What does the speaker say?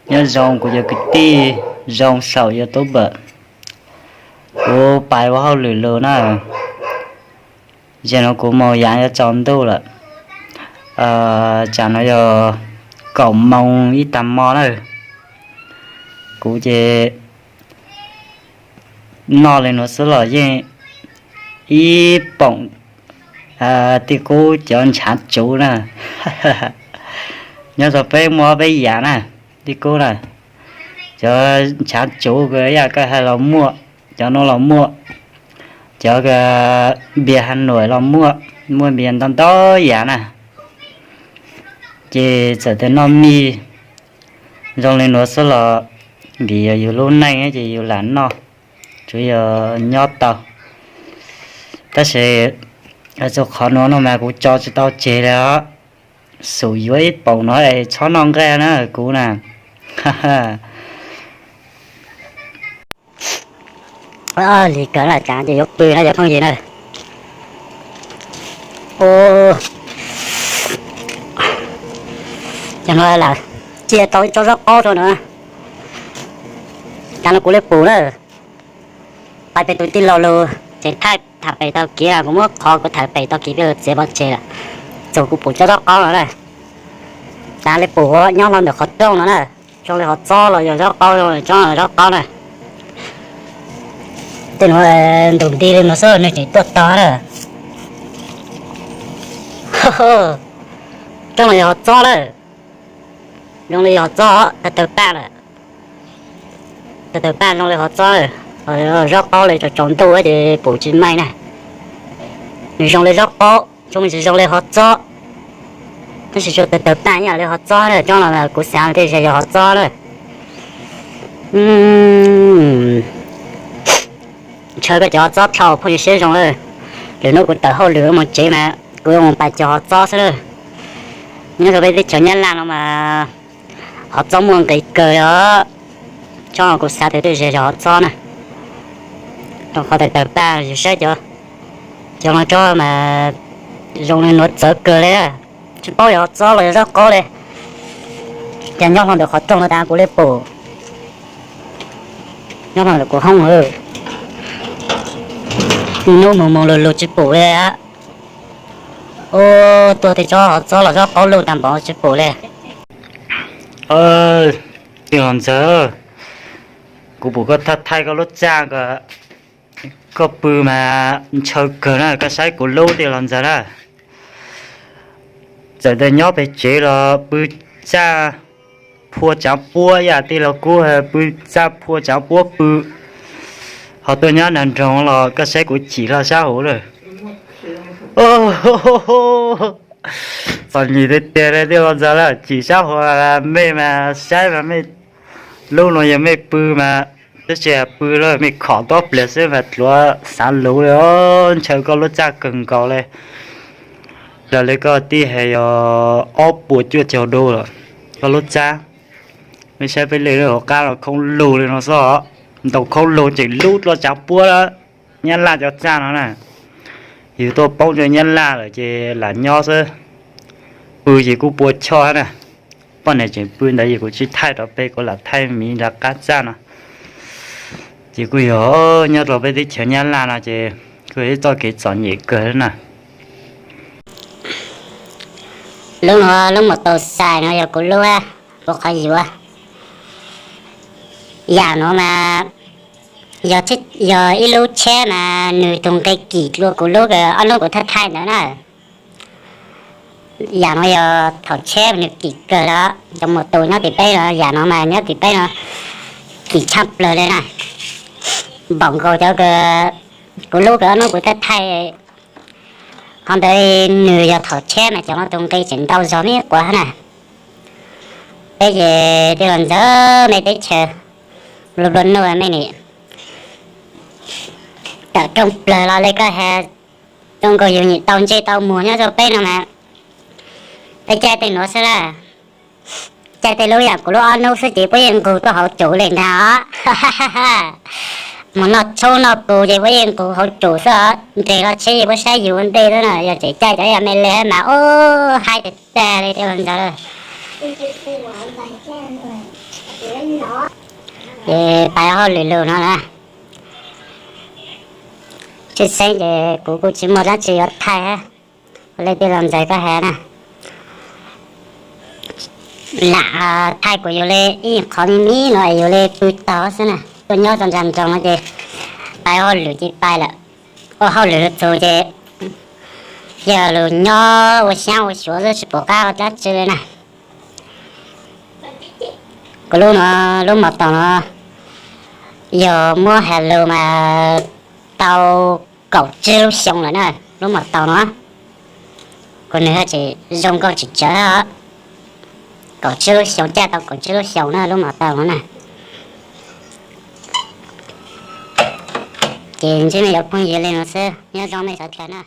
Nyob zoo kuv cov kwv tij, zoo saum YouTube. Kuv pais ua hauj lwm lug na, zaum no kuv mus yav yuav tsaus ntuj lawm, tsam no yog kaum moos ib tag hmo na. Kuv ces noj li nuav xwb los yeej ib poom tij kub cov ntshav tsuv na. Nyob rau peb muaj peb yam na, tij kub na, cov ntshav tsuv kws yam koj hais los muaj, cov nuav los muaj, cov npias Has Nuam los muaj, muaj npias ntau ntau yam na. Ces txawm tias noj mij zoo li nuav xwb los vim yog yus lub neej ces yus lam noj, tsuav yog nyob tau. Tab sis txug qhov nuav no mas kuv tso tsis tau tseg li os. Xum yuav ib poom no es txhob noj nqaij na kuv na. Lig kawg na, tsam ces yuav pw na cov phooj ywg na. Ces no lam cia tau ib tsob zaub qaub rau na. Tsam no kuv li pum na, pais pem tus tij laug lug ces thaij tham pem tau kev, kuv muab qhov kuv tham pem tau kev peb lug txiav pov tseg lawm. Txug kuv pum tsob zaub qaub no na. Tsam li pum nyob hlo ntawm qhov rooj no na, zoo li hov txob los yog zaub qaub, zoo li tsob zaub qaub na. Tej nuav ntus nti li no xwb nwg tseem tuaj tog na. Tsob no yog hov txob lawm, zoo li hov txob tawg tawg paj lawm. Tawg tawg paj zoo li hov txob, zaub qaub li tsaus tsaus ntuj ces pum tsis meej na. Nws zoo li zaub qaub, zoo li, zoo li hov txob, tab sis tsuas tawg tawg paj ib yam li hov txob na. Tsob no kuv xav tej zaum yog hov txob na. Ntshaw koj cov hov txob dhau phooj ywg saib zoo lawm. Lwm hnub kuv tawm hauj lwm mus tsev mas kuv yuav mus pais cog hov txob xwb lawm. Nyob rau peb teb chaws Nyab Laj no mas hov txob muaj nqis kawg li os. Tsob no kuv xav tias tej zaum yog hov txob na. Rau qhov tawg tawg paj yus saib cov, cov no tsob mas zoo li nuav txawv kawg li. Tsis paub yog hov txob los yog zaub qaub li. Ces nyob hlo ntawm qhov rooj no tas kuv li pum. Nyob hlo ntawm kuv hoob, hnub moos moos lug lug tsis pum li. Ub, tuaj tej tsob hov txob los zaub qaub luj tag npaum tsis pum li. Tij laug Ntxawg, kuv pum koj thaij thaij koj lub txaj ko, koj pw mas ntshaw kawg na, koj saib kuv lub tij laug Ntxawg na. Txawm tias nyob pem tsev los pw txaj phua tsaav puab, ib yam tij laug Kub pw txaj phua tsaav puab pw. Ho tuaj nyob nram nroog los koj saib kuv chim hlo sab hauv lawm. Txom nyem tiag tiag li tij laug Ntxawg lawm, chim sab hauv mej mas saib mas mej lub no yog mej pw mas, tab sis pw lawm mej khom ntaub pliag xwb mas dluav xav luv li. Ntshaw koj lub txaj kawg nkaus li. Raws li koj tij hais yog ob puas cuaj caug du lawm koj lub txaj. Mej saib peb li lub hauv qab los khoob lug li no xwb, ntaus khoob lug tseem lub dlua tsaav puab lawm. Nyab Laj cov txaj no na, yus tuaj poob rau Nyab Laj lawm ces lam nyob xwb. Pw ces kuj pua choj na. Poj niam tseem pw ntawd ces kuv tsis thaij rau peb, kuv lam thaij miv nram qab txaj no. Ces kuj yog nyob rau peb teb chaws Nyab Laj no ces kuj yog ib txoj kev txom nyem kawg na. Lub no lub mus tau xais no yog kuv lub, kuv qhov yuav. Yam no mas yog ib lub tsheb mas nws tus nqi kim dlua kuv lub ob hnub kuv thaij thaij ntawd na. Yam no yog thaum tsheb nws kim kawg lawm, cov mus tus nyob tim peb no, yam no mas nyob tim peb no kim tshaj plaws li na. Npaum nkaus cov, kuv lub ob hnub kuv thaij thaij qhov ntawd, nws yog thaum tsheb mas cov no tus nqi tseem ntau zog me quav na. Peb ces tij laug Ntxawg, mej teb chaws luag luag nuj mej nim tawm rooj plawg los li koj has, zoo nkaus yus nim tau ntsej tau muag nyob rau peb no mas. Peb caij tej nuav xwb lawm, caij tej lub yam kuv lub ob hnub xwb ces puab yeej nqug tuaj hauv tsuv li ntag os. Mus noj tshoob noj kub ces puab yeej nqug hauv tsuv xwb os, nres los tsheb ces puab saib yus ua ntej xwb na. Yog tseem caij cov yam mej li mas ub, haib tag tag li tij laug Ntxawg. Ces pais hauj lwm lug no na. Tshwj xeeb ces kuv kuj tsis muaj dab tsi yuav thaij hab. Ua li tej los ntxawm koj has na, lam thaij kuas yus li ib qhov me me no es yus li pw tog xwb na. Tuaj nyob tau ntsa nroos no ces pais hauj lwm ces pais lawm. Ua hauj lwm lug txug ces yog lug nyob ua xyaab ua xyuav xwb tsis pum qab ua dab tsi li na. Kuv lub no, lub mos taus no yog muab has lug mas tau kaum tsib lub xyoo lawm na. Lub mos taus no kuv nwg tseem zoo nkauj tsis tsawv, kaum tsib lub xyoo, caj tau kaum tsib lub xyoo na lub mos taus no na. Ces ntsib mej cov phooj ywg li no xwb, nyob zoo mej sawv dlawg na.